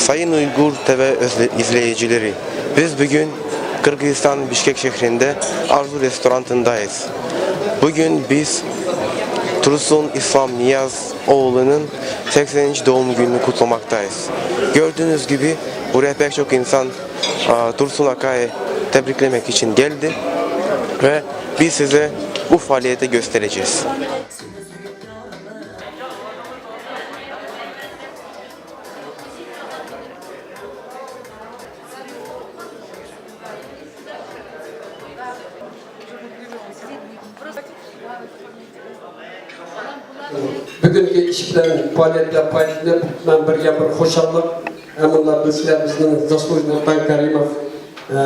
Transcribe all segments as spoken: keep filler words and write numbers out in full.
Sayın Uygur T V özle-, izleyicileri, biz bugün Kırgızistan Bişkek şehrinde Arzu restorantındayız. Bugün biz Tursun İslam Niyaz oğlunun sekseninci doğum gününü kutlamaktayız. Gördüğünüz gibi buraya pek çok insan, a, Tursun Aka'yı tebriklemek için geldi ve biz size bu faaliyeti göstereceğiz. بۈگۈنكى ئىش بىلەن پائالىيەتتە پايدىلىنىپ، مەن بىر يان بىر خۇشاللىق، ھەم بۇ سىلەر بىزنىڭ زاسلۇژنىي بانك كەرىموف، ئە،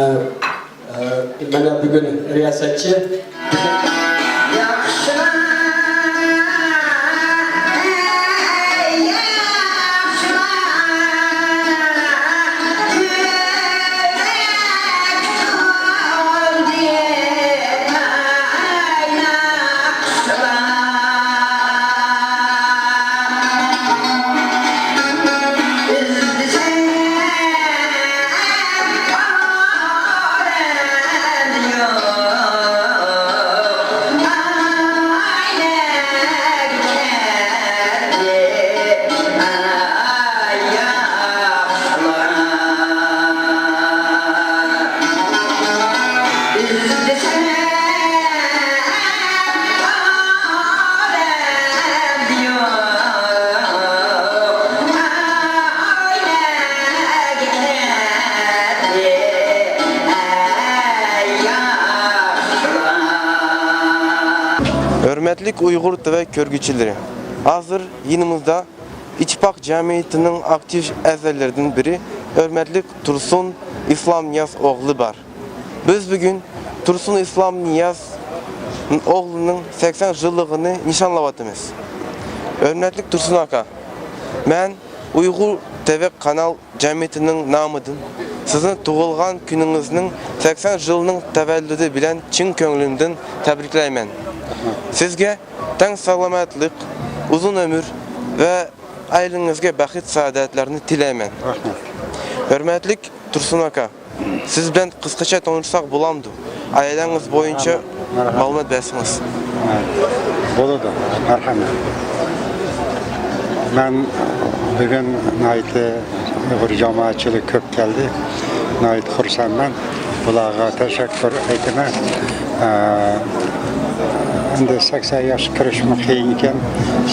ئە، مانا بۈگۈن رىياسەتچى. Hörmətlik Uyğur TV görgüçiləri, hazır yanımızda İttifaq Cəmiyyətinin aktiv əzələrindən biri, hörmətlik Tursun İslam Niyaz oğlu var. Biz bugün Tursun İslam Niyaz oğlunun seksen yıllığını nişanlavatımız. Hörmətlik Tursun aka, mən Uyğur TV kanal cəmiyyətinin namıdın sizni doğulğan künüňizniň seksen yılınıñ təvəllüdü bilən çın köňlümdən təbrikləymən. Sizgə təng sağlamatlık, uzun ömür və ailəňizgə bəxit saadətlərini tiləymən. Rəhmət. Hörmətlik Tursun aka, siz bilən qısqaça tanışsaq bolamdı? Ailəňiz boyunca Mərhəmət. Məlumat bərsiňiz. Hə, boladı. Mərhəmət. Mən bugün nəhayət Uyğur cəmaətçilik köp gəldi. Nəhayət xursandam. Bularğa təşəkkür etəmən. Ə, indi səksən yaş kirişmi qıyın ikən,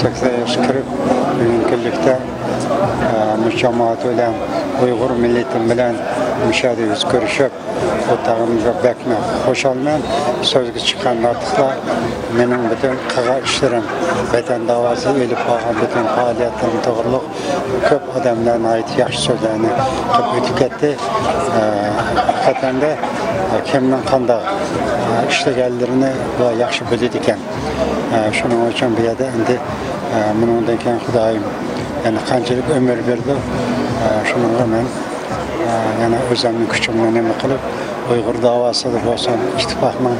səksən yaş kirib, bugünkü künlükdə, ə, bu cəmaət bilən, Uyğur milləti bilən müşədə üz görüşüb, otağımıza bəkmə xoşalmən. Sözgə çıxan artıqlar menim bütün qılğan işlərim, Vətən davası elib barğan bütün fəaliyyətlərim doğruluq köp adamlar nəhayət yaxşı sözlərni qılıp ötüb ketdi. Ə, həqiqətən də, ə, kimniň qandaq, ə, işləgənlərini bular yaxşı bilidi ikən. Ə, şunıń uçun bu yerdə indi, ə, bunıńdan keyin Xudayım, yəni qançalıq ömür berdi, ə, şunıńğa men, ə, yəni özümniń küçümni neme qılıp, Uyğur davası da bolsun, ittifaqnıń,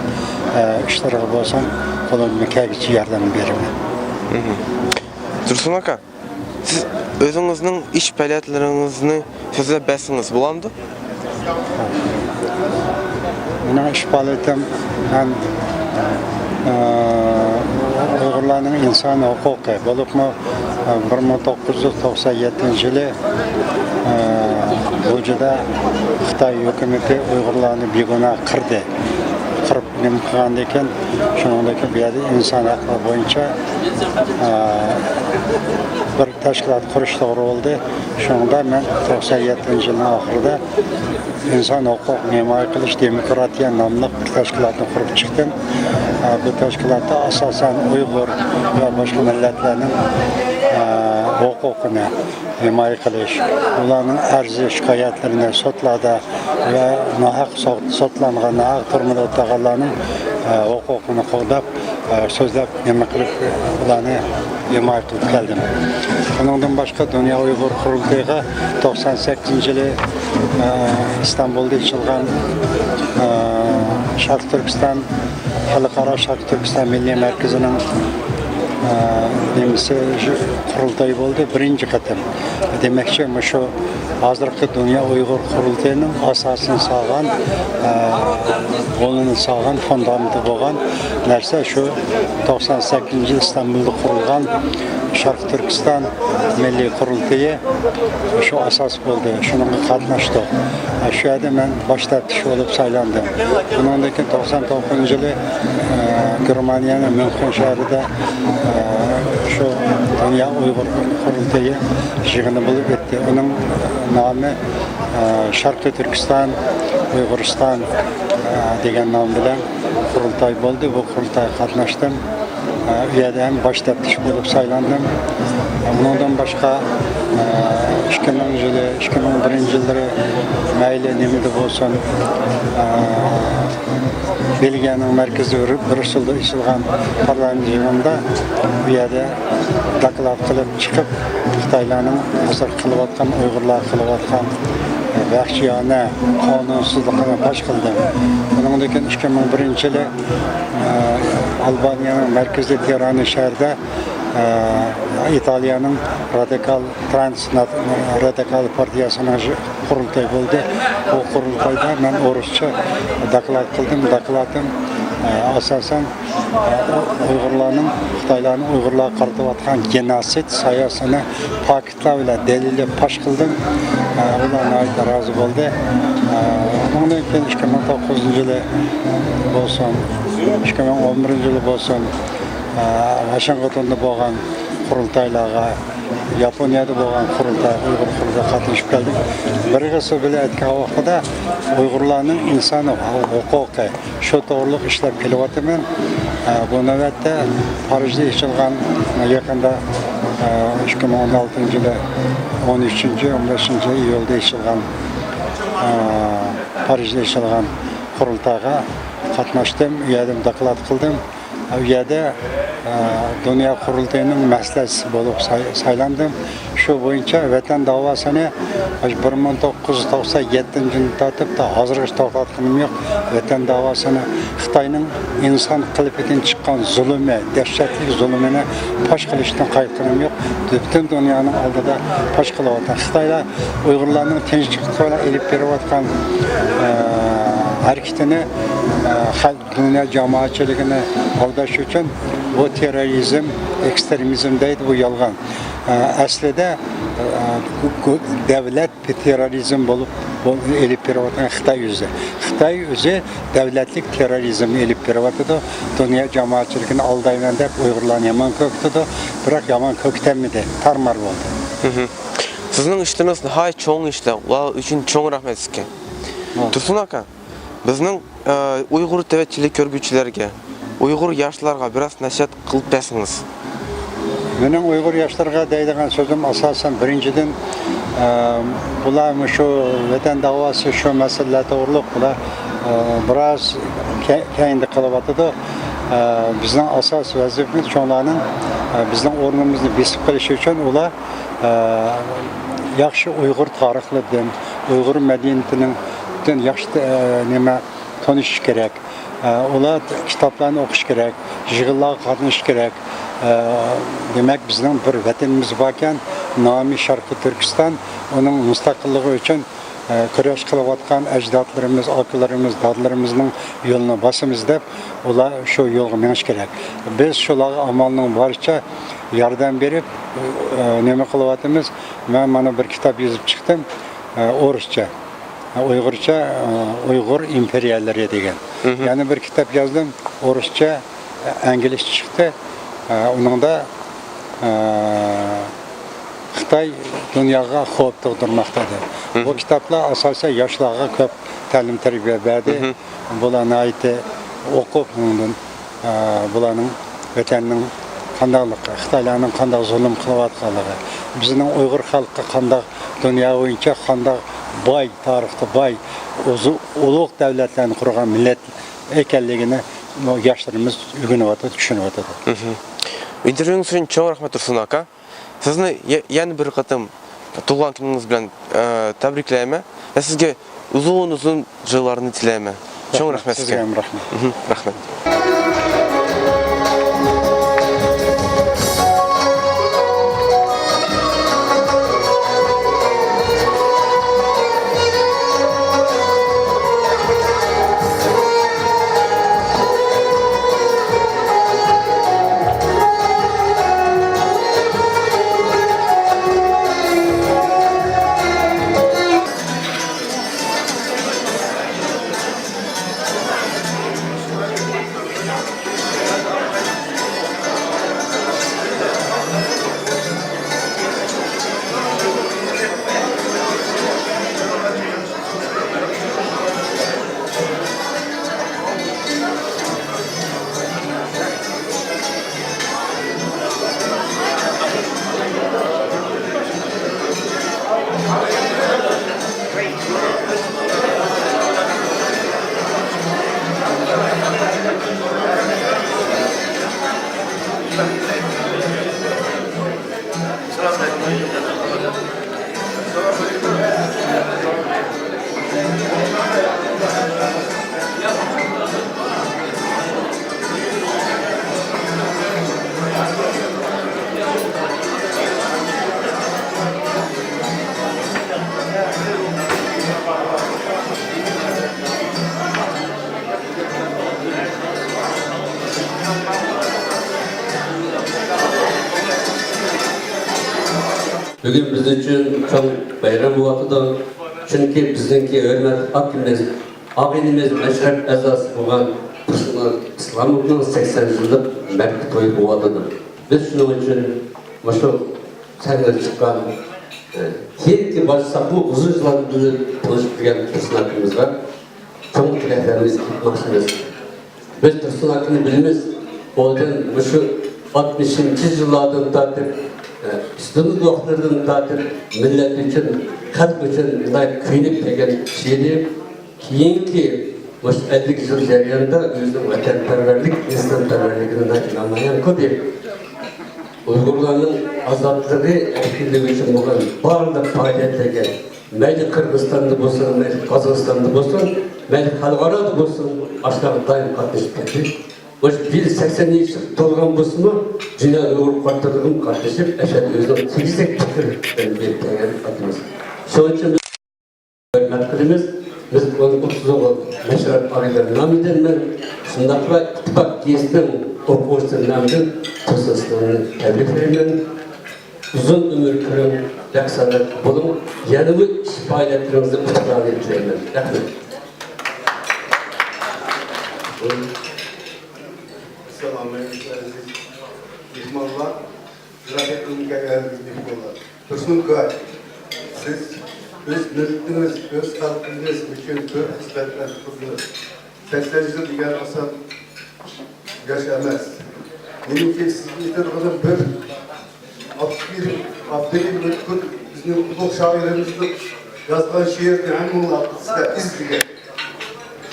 ə, işləri bolsun, qolumdan kəlgüçe yardımımnı berəmən. Tursun aka, siz özüňizniň iş paaliyetlereňizni sözlep berseňiz bolamdy? Meniň iş paaliyetim, men, e, Uyg'urlarning inson huquqi, bo'libmi, e, bir ming to'qqiz yuz to'qson yettinchi yili, e, Bo'jida Xitoy hukumati Uyg'urlarni begunoh qirdi. Qirib nima qilgandan keyin, shuningdagi bu yerda inson haqlari bo'yicha, e, bir tashkilot qurish to'g'ri bo'ldi. Shunda men to'qson yettinchi yilning oxirida Inson huquq himoya qilish demokratiya nomli bir tashkilotni qurib chiqdim. E, bu tashkilotda asosan Uyg'ur va boshqa millatlarning, e, huquqini himoya qilish, ularning arz-shikoyatlarini sudlarda va nohaq sud-, sudlangan, nohaq turmada o'tirganlarning, e, huquqini qo'llab, e, so'zlab, nima qilib, ularni himoya qilib keldim. Buningdan boshqa Dunyo Uyg'ur qurultayga to'qson sakkizinchi yili, e, Istanbulda ochilgan, e, Sharq Turkiston, Xalqaro Sharq Turkiston Milliy Markazining نېمىسى، قۇرۇلتاي بولدى، بىرىنچى قېتىم. دېمەكچى، مۇشۇ ھازىرقى دۇنيا ئۇيغۇر قۇرۇلتىيىنىڭ ئاساسىنى سالغان، ئە، غولىنى سالغان، فۇندامېنتى بولغان نەرسە شۇ توقسان سەككىزىنچى يىل ئىستانبۇلدا قۇرۇلغان شەرقىي تۈركىستان مىللىي قۇرۇلتىيى شۇ ئاساس بولدى. شۇنىڭغا قاتناشتۇق. ئە، شۇ يەردە مەن باش تەپتىش بولۇپ سايلاندىم. ئۇنىڭدىن كېيىن توقسان توققۇزىنچى يىلى، ئە، گېرمانىيەنىڭ ميۇنخېن شەھىرىدە، ئە، شۇ دۇنيا ئۇيغۇر قۇرۇلتىيى يىغىنى بولۇپ ئۆتتى. ئۇنىڭ نامى، ئە، شەرقىي تۈركىستان، ئۇيغۇرىستان، ئە، دېگەن نام بىلەن قۇرۇلتاي بولدى. بۇ قۇرۇلتايغا قاتناشتىم. ئە، ئۇ يەردە ھەم باش تەپتىش بولۇپ سايلاندىم. ئە، ئۇنىڭدىن باشقا، ئە، ئىككى مىڭىنچى يىلى، ئىككى مىڭ بىرىنچى يىللىرى مەيلى نېمىدە بولسۇن، ئە، بېلگىيەنىڭ مەركىزى بر-، بريۇسسېلدا ئېچىلغان پارلامېنت يىغىنىدا بۇ يەردە دوكلات قىلىپ چىقىپ، خىتايلارنىڭ ھازىر قىلىۋاتقان، ئۇيغۇرلار قىلىۋاتقان، ئە، ۋەھشىيانە قانۇنسىزلىقىنى پاش قىلدىم. ئۇنىڭدىن كېيىن ئىككى مىڭ بىرىنچى يىلى، ئە، ئالبانىيەنىڭ مەركىزى تېرانى شەھىرىدە، ئە، ئىتالىيەنىڭ رادىكال ترانس رادىكال پارتىيەسىنىڭ قۇرۇلتايى بولدى. بۇ قۇرۇلتايدا مەن ئورۇسچە دوكلات قىلدىم. دوكلاتىم، ئە، ئاساسەن، ئە، ئۇ-، ئۇيغۇرلارنىڭ، خىتايلارنىڭ ئۇيغۇرلارغا قارىتىۋاتقان گېنوسىد ساياسىتىنى پاكىتلار بىلەن دەلىللەپ پاش قىلدىم. ئە، ئۇلار ناھايىتى رازى بولدى. ئە، ئۇنىڭدىن كېيىن ئىككى مىڭ توققۇزىنچى يىلى بولسۇن، ئىككى مىڭ ئون بىرىنچى يىلى بولسۇن، ئە، ۋاشىنگتوندا بولغان قۇرۇلتايلارغا، ياپونىيەدە بولغان قۇرۇلتاي، ئۇيغۇر قۇرۇلتايىغا قاتنىشىپ كەلدىم. بىر قىسمى بىلەن ئېيتقان ۋاقتىدا ئۇيغۇرلارنىڭ ئىنسان ھوقۇقى، شۇ توغرۇلۇق ئىشلەپ كېلىۋاتىمەن. ئە، بۇ نۆۋەتتە پارىژدا ئېچىلغان، يېقىندا، ئە، ئىككى مىڭ ئون ئالتىنچى يىلى ئون ئۈچىنچى، ئون بەشىنچى ئىيۇلدا ئېچىلغان، ئە، پارىژدا ئېچىلغان قۇرۇلتايغا قاتناشتىم، ئۇ يەردىن دوكلات قىلدىم. ئۇ يەردە، ئە، دۇنيا قۇرۇلتىيىنىڭ مەسلىھەتچىسى بولۇپ ساي-، سايلاندىم. شۇ بويىچە ۋەتەن داۋاسىنى بىر مىڭ توققۇز يۈز توقسان يەتتىنچى يىلدىن تارتىپ تا ھازىرغىچە توختاتقىنىم يوق. ۋەتەن داۋاسىنى، خىتاينىڭ ئىنسان قېلىپىدىن چىققان زۇلۇمى، دەھشەتلىك زۇلۇمىنى پاش قىلىشتىن قايتقىنىم يوق. پۈتۈن دۇنيانىڭ ئالدىدا پاش قىلىۋاتىدۇ. خىتايلار ئۇيغۇرلارنىڭ تىنچلىق بىلەن ئېلىپ بېرىۋاتقان، ئە، ھەرىكىتىنى، ئە، خەلق دۇنيا جامائەتچىلىكىنى ئالداش ئۈچۈن بۇ تېررورىزم، ئېكسترېمىزم دەيدۇ، بۇ يالغان. ئە، ئەسلىدە، ئە، گۇ-، گۇ-، دەۋلەت تېررورىزم بولۇپ، بۇ ئېلىپ بېرىۋاتقان خىتاي ئۆزى. خىتاي ئۆزى دەۋلەتلىك تېررورىزمنى ئېلىپ بېرىۋاتىدۇ. دۇنيا جامائەتچىلىكىنى ئالدايمەن دەپ ئۇيغۇرلارنى يامان كۆكتىدۇ. بىراق يامان كۆكتەلمىدى، تارمار بولدى. مھم. سىزنىڭ ئىشلىرىڭىز ناھايىتى چوڭ ئىشلار. ئۇلار ئۈچۈن چوڭ رەھمەت سىزگە. ھە. تۇرسۇن ئاكا، بىزنىڭ، ئە، ئۇيغۇر تەۋەچىلىك كۆرگۈچىلەرگە، ئۇيغۇر ياشلارغا بىراز نەسىھەت قىلىپ بەرسىڭىز. مېنىڭ ئۇيغۇر ياشلىرىغا دەيدىغان سۆزۈم ئاساسەن بىرىنچىدىن، ئە، بۇلار مۇشۇ ۋەتەن داۋاسى، شۇ مەسىلىلەر توغرۇلۇق بۇلار، ئە، بىراز كە-، كەينىدە قېلىۋاتىدۇ. ئە، بىزنىڭ ئاساسىي ۋەزىپىمىز چوڭلارنىڭ، ئە، بىزنىڭ ئورنىمىزنى بېسىپ قېلىشى ئۈچۈن ئۇلار، ئە، ياخشى ئۇيغۇر تارىخلىرىدىن، ئۇيغۇر مەدەنىيىتىنىڭ ياخشى، ئە، نېمە، تونۇشۇش كېرەك. ئە، ئۇلار كىتابلارنى ئوقۇش كېرەك، يىغىنلارغا قاتنىشىش كېرەك. ئە، دېمەك، بىزنىڭ بىر ۋەتىنىمىز باركەن، نامى شەرقىي تۈركىستان، ئۇنىڭ مۇستەقىللىقى ئۈچۈن، ئە، كۈرەش قىلىۋاتقان ئەجدادلىرىمىز، ئاكىلىرىمىز، دادىلىرىمىزنىڭ يولىنى باسىمىز دەپ، ئۇلار شۇ يولغا مېڭىشى كېرەك. بىز شۇلارغا ئامالنىڭ بارىچە ياردەم بېرىپ، ئە، نېمە قىلىۋاتىمىز؟ مەن مانا بىر كىتاب يېزىپ چىقتىم، ئە، ئورۇسچە. ئۇيغۇرچە، ئۇيغۇر ئىمپېرىيەلىرى دېگەن. مھم. يەنە بىر كىتاب يازدىم، ئورۇسچە، ئىنگلىزچە چىقتى. ئۇنىڭدا، خىتاي دۇنياغا خەۋپ تۇغدۇرماقتا دەپ. مھم. بۇ كىتابلار ئاساسەن ياشلارغا كۆپ تەلىم تەربىيە بەردى. مھم. بۇلار ناھايىتى ئوقۇپ، ئۇنىڭدىن ئە، بۇلارنىڭ ۋەتەننىڭ قانداقلىقى، خىتايلارنىڭ قانداق زۇلۇم قىلىۋاتقانلىقى، بىزنىڭ ئۇيغۇر خەلقى قانداق دۇنيا بويىچە قانداق باي، تارىختا باي، ئۇزۇن، ئۇلۇغ دەۋلەتلەرنى قۇرغان مىللەت ئىكەنلىكىنى بۇ ياشلىرىمىز ئۆگىنىۋاتىدۇ، چۈشىنىۋاتىدۇ. مھم. ئىنتېرۋيۇڭىز ئۈچۈن چوڭ رەھمەت، تۇرسۇن ئاكا. سىزنى يە-، يەنە بىر قېتىم تۇغۇلغان كۈنىڭىز بىلەن، ئە، تەبرىكلەيمەن ۋە سىزگە ئۇزۇن-ئۇزۇن يىللارنى تىلەيمەن. چوڭ رەھمەت، رەھمەت سىزگە. سىزگە ھەم رەھمەت. مھم، رەھمەت. بۈگۈن بىز ئۈچۈن چوڭ بايرام بولۇۋاتىدۇ. چۈنكى بىزنىڭكى ھۆرمەتلىك ئاكىمىز، ئاغىنىمىز، مەشرەپ ئەزاسى بولغان تۇرسۇن ئىسلاموۋنىڭ سەكسەن يىللىق مەرتىپە تويى بولۇۋاتىدۇ. بىز شۇنىڭ ئۈچۈن مۇشۇ سەھنىگە چىققان، ئە، كېيىنكى باشلىساقمۇ ئۇزۇن يىللاردىن بېرى تونۇشۇپ كەلگەن تۇرسۇن ئاكىمىزغا چوڭ تىلەكلەرنى ئېيتماقچىمىز. بىز تۇرسۇن ئاكىنى بىلىمىز. ئۇدىن مۇشۇ ئاتمىشىنچى يىللاردىن تارتىپ، ئە، ئىستۇدېنت ۋاقىتلىرىدىن تارتىپ مىللەت ئۈچۈن، خەلق ئۈچۈن ناھايىتى كۆيۈنۈپ كەلگەن كىشى ئىدى. كېيىنكى مۇشۇ ئەللىك يىل جەريانىدا ئۆزىنىڭ ۋەتەنپەرۋەرلىك، ئىنسانپەرۋەرلىكىنى ناھايىتى نامايان قىلدى. ئۇيغۇرلارنىڭ ئازادلىقى، ئەركىنلىكى ئۈچۈن بولغان بارلىق پائالىيەتلەرگە، مەيلى قىرغىزىستاندا بولسۇن، مەيلى قازاقىستاندا بولسۇن، مەيلى خەلقئارادا بولسۇن، ئاشۇلارغا دائىم قاتنىشىپ كەلدى. مۇشۇ بىر سەكسەن يىل تولغان بولسىمۇ، دۇنيا ئۇيغۇر قاتنىشىپ، ئەشەددىي ئۆزىنىڭ تېگىشلىك پىكىر بىلەن بېرىپ كەلگەن ئاكىمىز. شۇنىڭ ئۈچۈن بىز ھۆرمەت قىلىمىز. بىز ئۇنى ئوتتۇز ئوغۇل مەشرەپ ئائىلىلىرى نامىدىن مەن، شۇنداقلا ئىتتىپاق گېزىتىنىڭ ئوقۇغۇچىلىرى نامىدىن تۇرسۇن ئىسلامنى تەبرىكلەيمەن. ئۇزۇن ئۆمۈر كۆرۈڭ، بەخت سائادەتلىك بولۇڭ. يەنىمۇ ئىش پائالىيەتلىرىڭىزدە ئۇتۇقلارنى تىلەيمەن. رەھمەت. ئەسسالامۇئەلەيكۇم، ئەزىز مېھمانلار. يىراقتىن كەلگەن مېھمانلار. تۇرسۇن ئاكا، سىز ئۆز مىللىتىڭىز، ئۆز خەلقىڭىز ئۈچۈن بىر خىزمەتلەر قىلدىڭىز. سەكسەن يىل دېگەن ئاسان ياش ئەمەس. مېنىڭكى سىزگە ئېيتىدىغىنىم بىر ئابدۇكېرىم، ئابدۇكېرىم ئۆتكۈر بىزنىڭ ئۇلۇغ شائىرىمىزنىڭ يازغان شېئىرىنى ھەممىڭلار بىلىسىلەر، ئىز دېگەن.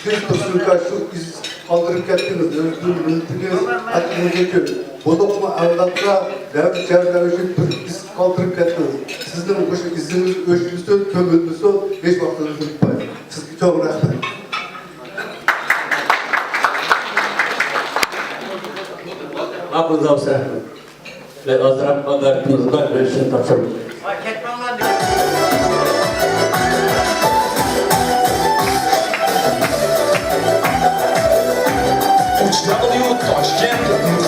سىز تۇرسۇن ئاكا شۇ ئىز قالدۇرۇپ كەتتىڭىز، ئۆزىڭىز مىللىتىڭىز، خەلقىڭىز ئۈچۈن. بولۇپمۇ ئەۋلادلار، نەۋرە-چەۋرىلەر ئۈچۈن بىر ئىز قالدۇرۇپ كەتتىڭىز. سىزنىڭ مۇشۇ ئىزىڭىز ئۆچمىسۇن، كۆمۈلمىسۇن، ھېچ ۋاقتىڭىز ئۆتمەي. سىزگە چوڭ رەھمەت. ماقۇل، زاۋۇ سەھنە. بىر ئازراق ئادالىتىمىز بار، مەن شۇنى تاپشۇرۇپ. ئۇچراقلىيۇ تاشكەنت.